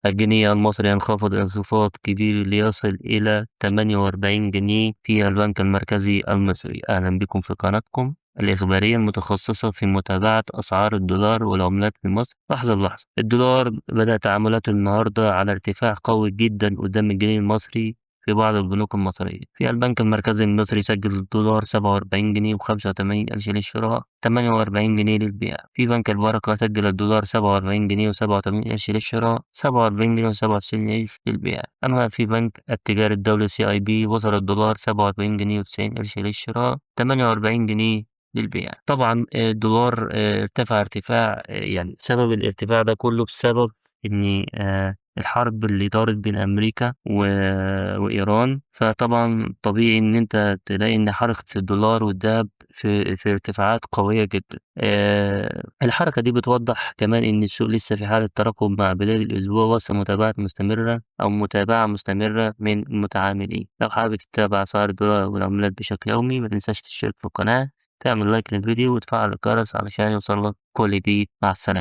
الجنيه المصري ينخفض انخفاض كبير ليصل إلى 48 جنيه في البنك المركزي المصري. أهلا بكم في قناتكم الإخبارية المتخصصة في متابعة أسعار الدولار والعملات في مصر لحظة بلحظة. الدولار بدأ تعاملاته النهاردة على ارتفاع قوي جدا قدام الجنيه المصري في بعض البنوك المصرية. في البنك المركزي المصري سجل الدولار 47 جنيه و85 قرش للشراء، 48 جنيه للبيع. في بنك البركة سجل الدولار 47 جنيه و87 قرش للشراء، 47 جنيه و97 قرش للبيع. أما في بنك التجاري الدولي CIB وصل الدولار 47 جنيه و90 قرش للشراء، 48 جنيه للبيع. طبعا الدولار ارتفع ارتفاع، يعني سبب الارتفاع ده كله بسبب إن الحرب اللي دارت بين أمريكا وإيران. فطبعا طبيعي إن أنت تلاقي إن حركة الدولار والذهب في ارتفاعات قوية جدا. الحركة دي بتوضح كمان إن السوق لسه في حالة ترقب مع بداية الأسبوع وسط متابعة مستمرة أو متابعة مستمرة من المتعاملين. لو حابب تتابع أسعار الدولار والعملات بشكل يومي ما تنساش تشترك في القناة، تعمل لايك للفيديو وتفعل الجرس علشان يوصلك كل جديد. مع السلامة.